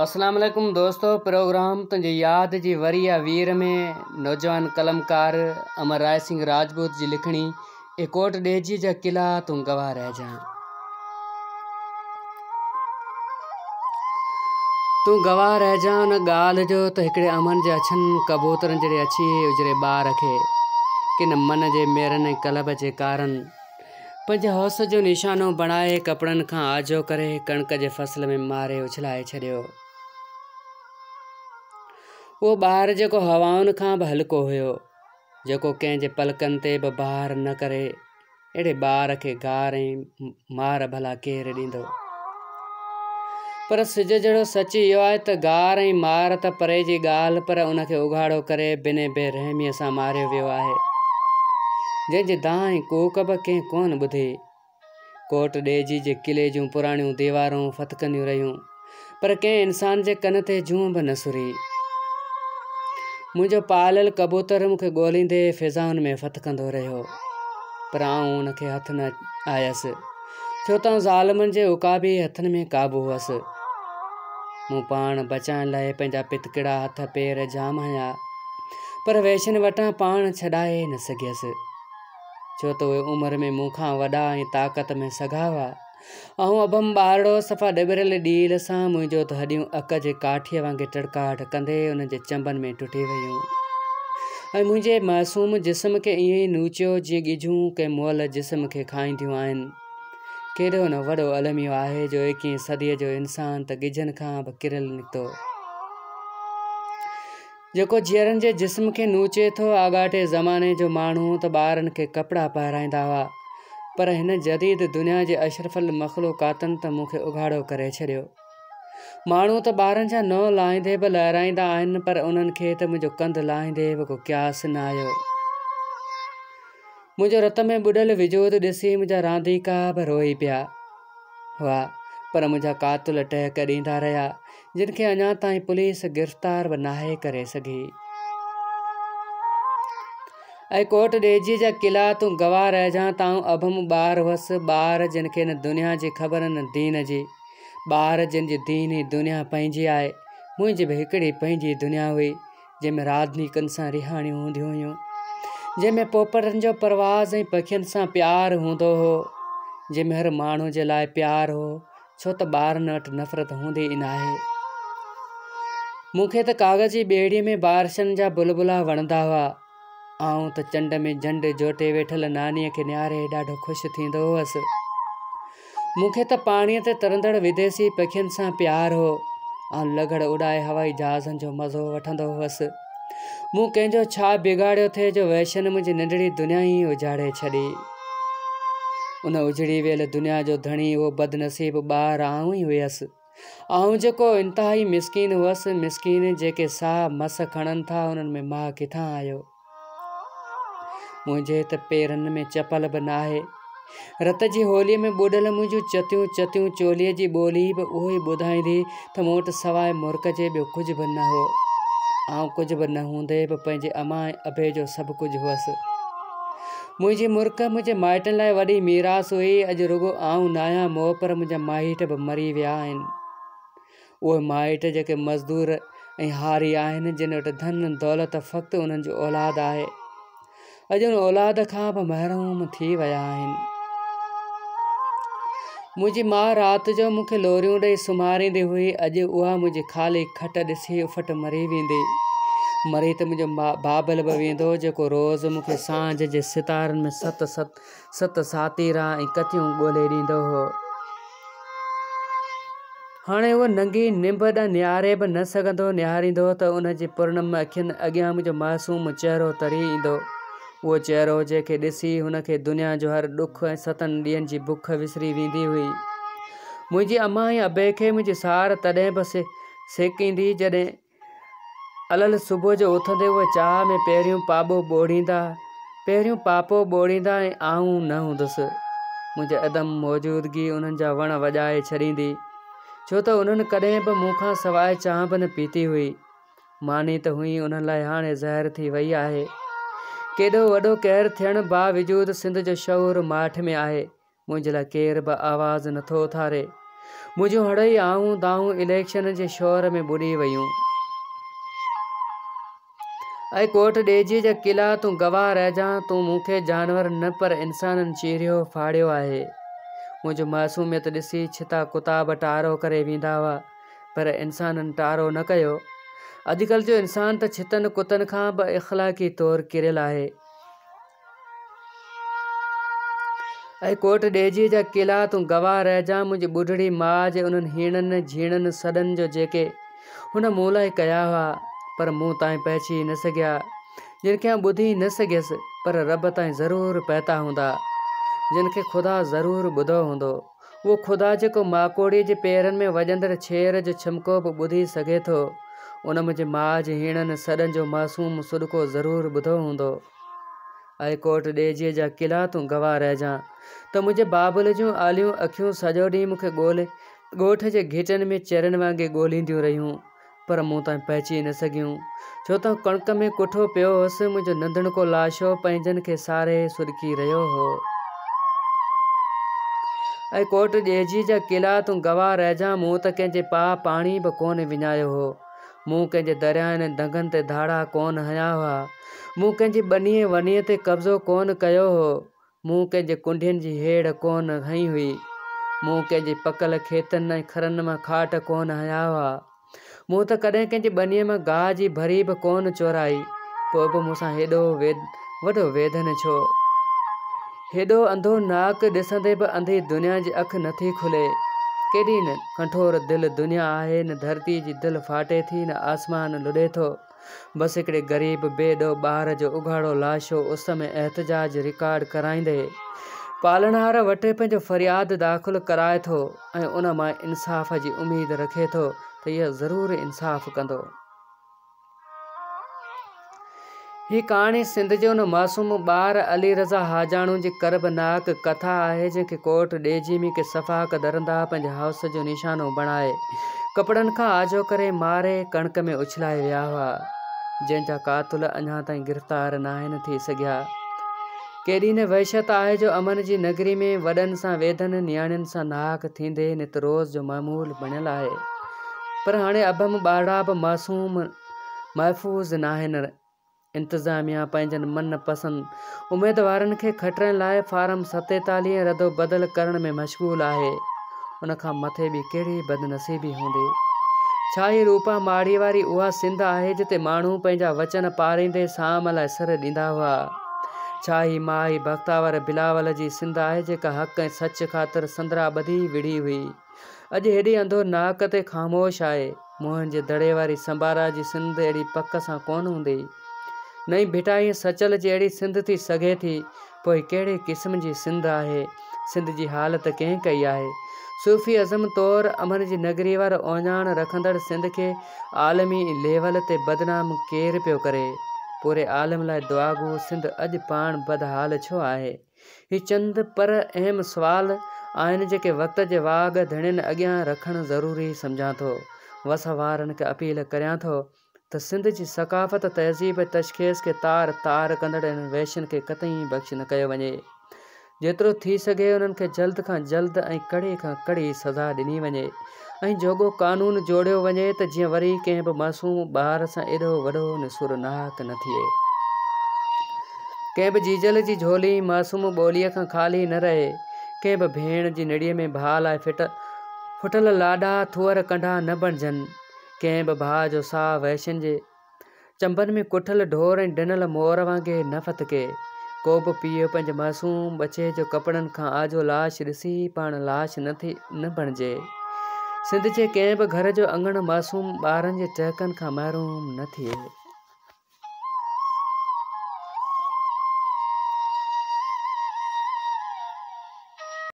اسلام عليڪم دوستو پروگرام تنهنجي ياد جي وري آ وير ۾ نوجوان قلمڪار امر راء سنگهه راجپوت جي لکڻي اي ڪوٽ ڏيجي جا قلعا تون گواهه رهجان تون گواهه رهجان ان ڳالهه جو ته هڪڙي امن جي اڇن ڪبوترن جهڙي اڇي اجري ٻار کي ڪن من جي ميرن ۽ قلب جي ڪارن پنهنجي هوس جو نشانو بڻائي ڪپڙن کان آجو ڪري ڪڻڪ جي فصل ۾ ماري اڇلائي ڇڏيو. اهو ٻار جيڪو هوائن کان به هلڪو هيو، جيڪو ڪنهن جي پلڪن تي به بار نه ڪري، اهڙي ٻار کي گار ۽ مار ڀلا ڪير ڏيندو؟ پر سج جهڙو سچ اهو آهي ته گار ۽ مار ته پري جي ڳالهه پر ان کي اگهاڙو ڪري بنهه بي رحميء سان ماريو ويو آهي، جنهن جي دانهن ۽ ڪوڪ به ڪنهن ڪونه ٻڌي. ڪوٽ ڏيجي جي قلعي جون پراڻيون ديوارون ڦٿڪنديون رهيون، پر ڪنهن انسان جي ڪن تي جونء به نه سري. منهنجو پاليل ڪبوتر مون کي ڳوليندي فضائن ۾ ڦٿڪندو رهيو، پر آئون ان کي هٿ نه آيس، ڇو ته آئون ظالمن جي عقابي هٿن ۾ قابو هئس. مون پاڻ بچائڻ لاء پنهنجا پتڪڙا هٿ پير جام هنيا، پر وحشين وٽان پاڻ ڇڏائي نه سگهيس، ڇو ته اهي عمر ۾ مون کان وڏا ۽ طاقت ۾ سگها هئا. آئون ابهم ٻارڙو صفا ڏٻريل ڏيل سان منهنجو ته هڏيون اڪ جي ڪاٺيء وانگي ٽڙڪاٽ ڪندي انهن جي چنبن ۾ ٽٽي ويون ۽ منهنجي معصوم جسم کي ائين ئي نوچيو جيئن ڳجهون ڪنهن مئل جسم کي کائينديون آهن. ڪيڏو نه وڏو الميو آهي جو ايڪيهين صديء جو انسان ته ڳجهن کان به ڪريل نڪتو. جيڪو جيئرن جي جسم کي نوچي ٿو. آڳاٽي زماني جو ماڻهو ته ٻارن کي ڪپڙا پهرائيندا هئا، پر هن جديد دنيا جي اشرف المخلوقاتن ته مون کي اگهاڙو ڪري ڇڏيو. ماڻهو ته ٻارن جا ننهن لاهيندي به لهرائيندا آهن، پر انهن کي ته منهنجو ڪنڌ لاهيندي به ڪو قياس نه آيو. منهنجو رت ۾ ٻڏل وجود ڏسي منهنجا رانديڪا به روئي پيا. هئا، پر منهنجا قاتل ٽهڪ ڏيندا رهيا، جن کي اڃا تائين پوليس گرفتار به ناهي ڪري سگهي. اي ڪوٽ ڏيجي جا قلعا تون گواهه رهجان ته آئون ابهم ٻار هئس، ٻار جن کي نه دنيا جي خبر نه دين جي، ٻار جن جي دين ئي دنيا پنهنجي آهي، منهنجي به هڪڙي پنهنجي دنيا هئي، جنهن ۾ رانديڪن سان رهاڻيون هونديون هيون، جنهن ۾ پوپٽن جو پرواز ۽ پکين سان پيار هوندو هو، جنهن ۾ هر ماڻهو جي لاء پيار هو، ڇو ته ٻارن وٽ نفرت هوندي ئي ناهي. مون کي ته ڪاغذ جي ٻيڙيء ۾ بارشن جا بلبلا وڻندا هئا. آئون ته چنڊ ۾ جنڊ جوٽي ويٺل نانيء کي نهاري ڏاڍو خوش ٿيندو هوس. مون کي ته پاڻيء تي ترندڙ وديسي پکين سان پيار هو. آئون لغڙ اڏائي هوائي جهازن جو مزو وٺندو هوس. مون ڪنهن جو ڇا بگاڙيو ٿي جو وحشين منهنجي ننڍڙي دنيا ئي اجاڙي ڇڏي. ان اجڙي ويل دنيا جو ڌڻي اهو بدنصيب ٻار آئون ئي هيس. آئون جيڪو انتهائي مسڪين هئس، مسڪين جيڪي ساهه مس کڻن ٿا انهن ۾ ماهه ڪٿان آيو؟ منهنجي ته پيرن ۾ چپل به ناهي. رت جي هوليء ۾ ٻڏل منهنجون چتيون چتيون چوليء جي ٻولي به اهو ئي ٻڌائيندي ته مون وٽ سواء مرڪ جي ٻيو ڪجهه به نه هو. آئون ڪجهه به نه هوندي به پنهنجي امان ۽ ابي جو سڀ ڪجهه هئس. منهنجي مرڪ منهنجي مائٽن لاء وڏي ميراث هئي. اڄ رڳو آئون ناهيان مئو پر منهنجا مائٽ به مري ويا آهن. اهي مائٽ جيڪي مزدور ۽ هاري آهن، جن وٽ ڌن دولت فقط انهن جو اولاد آهي، اڄ ان اولاد کان به محروم ٿي ويا آهن. منهنجي ماء رات جو مون کي لوريون ڏئي سمهاريندي هئي. اڄ اها منهنجي خالي کٽ ڏسي اڦٽ مري ويندي. مري ته منهنجو بابل به ويندو، جيڪو روز مون کي سانجهه جي ستارن ۾ ست ست ساتيرا ۽ ڪتيون ڳولي ڏيندو هو. هاڻي اهو ننگي ننڀ ڏانهن نهاري به نه سگهندو، نهاريندو ته ان جي پرنم اکين اڳيان منهنجو معصوم چهرو تري ايندو. اهو چهرو جنهن کي ڏسي هن کي دنيا جو هر ڏک ۽ ستن ڏينهن جي بک وسري ويندي هئي. منهنجي امان ۽ ابي کي منهنجي سار تڏهن به سيڪ ايندي جڏهن الل صبح جو اٿندي اهي چاهه ۾ پهريون پاٻو ٻوڙيندا، پهريون پاپو ٻوڙيندا ۽ آئون نه هوندس. منهنجي عدم موجودگي انهن جا وڻ وڄائي ڇڏيندي، ڇو ته انهن ڪڏهن به مون کان سواء چانهه به نه پيتي هئي. ماني ته هئي انهن لاء هاڻي زهر ٿي وئي آهي. ڪيڏو وڏو قهر ٿيڻ باوجود سنڌ جو شعور ماٺ ۾ آهي. منهنجي لاء ڪير به آواز نٿو اٿاري. منهنجون هڙئي آهون دانهون اليڪشن جي شور ۾ ٻڏي ويون. اي ڪوٽ ڏيجي جا قلعا تون گواهه رهجان تون مون کي جانور نه پر انسانن چيريو ڦاڙيو آهي. منهنجو معصوميت ڏسي ڇتا ڪتا به ٽارو ڪري ويندا هئا پر انسانن ٽارو نه ڪيو. اڄڪلهه جو انسان ته ڇتن ڪتن کان به اخلاقي طور ڪريل آهي. اي ڪوٽ ڏيجي جا قلعا تون گواهه رهجان منهنجي ٻڍڙي ماء جي انهن هيڻن جهيڻن سڏن جو جيڪي هن مون لاء ڪيا هئا پر مون تائين پهچي نه سگهيا جن کي آئون ٻڌي نه سگهيس پر رب تائين ضرور پهتا هوندا جن کي خدا ضرور ٻڌو هوندو اهو خدا جيڪو ماڪوڙي جي پيرن ۾ وڄندڙ ڇير جو ڇمڪو به ٻڌي سگهي ٿو ان منهنجي ماء جي هيڻن سڏن جو معصوم سڏڪو ضرور ٻڌو هوندو. اي ڪوٽ ڏيجيء جا قلعا تون گواهه رهجان ته منهنجي بابل جون آليون اکيون سڄو ڏينهن مون کي ڳولي ڳوٺ جي گهٽين ۾ چرين وانگي ڳولينديون رهيون پر مون تائين پهچي نه سگهيون ڇو ته ڪڻڪ ۾ ڪٺو پيو هوس منهنجو ننڌڻڪو لاشو پنهنجن کي ساري سڏڪي رهيو هو. اي ڪوٽ ڏيجيء جا قلعا تون گواهه رهجان مون ته ڪنهن جي پاء پاڻي به ڪونه وڃايو هو. مون ڪنهن جي دريائن ۽ دنگن تي ڌاڙا ڪونه هنيا هئا. مون ڪنهن جي ٻنيء ونيء تي قبضو ڪونه ڪيو هو. مون ڪنهن جي ڪنڍين جي هيڙ ڪونه هنئي هئي. مون ڪنهن جي پڪل کيتن ۽ کرن مان کاٽ ڪونه هنيا هئا. مون ته ڪڏهن ڪنهن جي ٻنيء مان گاهه جي ڀري به ڪونه چورائي. پوء به مون سان هيڏو وڏو ويڌن ڇو؟ هيڏو انڌو ناڪ ڏسندي به انڌي دنيا جي اک نٿي کلي. ڪيڏي نه ڪٺور دل دنيا آهي، نه ڌرتي جي دل ڦاٽي ٿي نه آسمان لڏي ٿو. بس هڪڙي غريب بي ڏوهه ٻار جو اگهاڙو لاشو اس ۾ احتجاج رڪارڊ ڪرائيندي پالڻهار وٽ پنهنجو فرياد داخل ڪرائي ٿو ۽ ان مان انصاف جي اميد رکي ٿو ته اهو ضرور انصاف ڪندو. هي ڪهاڻي سنڌ جي ان معصوم ٻار علي رضا حاجاڻو جي ڪربناڪ ڪٿا آهي جنهن کي ڪوٽ ڏيجي ۾ ڪي سفاڪ درندا پنهنجي هوس جو نشانو بڻائي ڪپڙن کان آجو ڪري ماري ڪڻڪ ۾ اڇلائي ويا هئا جنهن جا قاتل اڃا تائين گرفتار ناهن ٿي سگهيا. ڪيڏي نه وحشت آهي جو امن جي نگري ۾ وڏن سان ويڌن، نياڻين سان ناحق ٿيندي نت روز جو معمول بڻيل آهي. پر هاڻي ابهم ٻارڙا به معصوم محفوظ ناهن. انتظاميا پنهنجن من پسند اميدوارن کي کٽڻ لاء فارم 47 ۽ ردوبدل ڪرڻ ۾ مشغول آهي. ان کان مٿي ٻي ڪهڙي بدنصيبي هوندي؟ ڇا هي روپا ماڙيء واري اها سنڌ آهي جتي ماڻهو پنهنجا وچن پاريندي سام لاء سر ڏيندا هئا؟ ڇا هي مائي بختاور بلاول جي سنڌ آهي جيڪا حق ۽ سچ خاطر سندرا ٻڌي وڙهي هئي؟ اڄ هيڏي انڌو ناڪ تي خاموش آهي. موهن جي دڙي واري سمبارا جي سنڌ اهڙي پڪ سان ڪونه هوندي. نه ئي ڀٽائي ۽ سچل جي اهڙي سنڌ ٿي سگهي ٿي. پوء ڪهڙي قسم جي سنڌ آهي؟ سنڌ جي حالت ڪنهن ڪئي آهي؟ صوفي ازم طور امن جي نگري وارو اهڃاڻ رکندڙ سنڌ کي عالمي ليول تي بدنام ڪير پيو ڪري؟ پوري عالم لاء دعاگو سنڌ اڄ پاڻ بدحال ڇو آهي؟ هي چند پر اهم سوال آهن جيڪي وقت جي واڳ ڌڻين اڳيان رکڻ ضروري سمجهان ٿو. وس وارن کي اپيل ڪريان ٿو ته سنڌ جي ثقافت، تهذيب ۽ تشخيص کي تار تار ڪندڙ انهن وحشين کي قطعي بخش نه ڪيو وڃي. جيترو ٿي سگهي انهن کي جلد کان جلد ۽ ڪڙي کان ڪڙي سزا ڏني وڃي ۽ جوڳو قانون جوڙيو وڃي ته جيئن وري ڪنهن به معصوم ٻار سان ايڏو وڏو نسور ناحق نه ٿئي. ڪنهن به جيجل جي جهولي معصوم ٻوليء کان خالي نه رهي. ڪنهن به ڀيڻ جي نڙيء ۾ ڀاء لاء ڦٽل لاڏا ٿوهر ڪنڍا نه بڻجن. ڪنهن به ڀاء جو ساهه وحشين جي چنبن ۾ ڪٺل ڍور ۽ ڊنل مور وانگي نه ڦٿڪي. ڪو به پيء پنهنجي معصوم ٻچي جو ڪپڙن کان آجو لاش ڏسي پاڻ لاش نه ٿي نه بڻجي. سنڌ جي ڪنهن به گهر جو اڱڻ معصوم ٻارن جي ٽهڪن کان محروم نه ٿئي.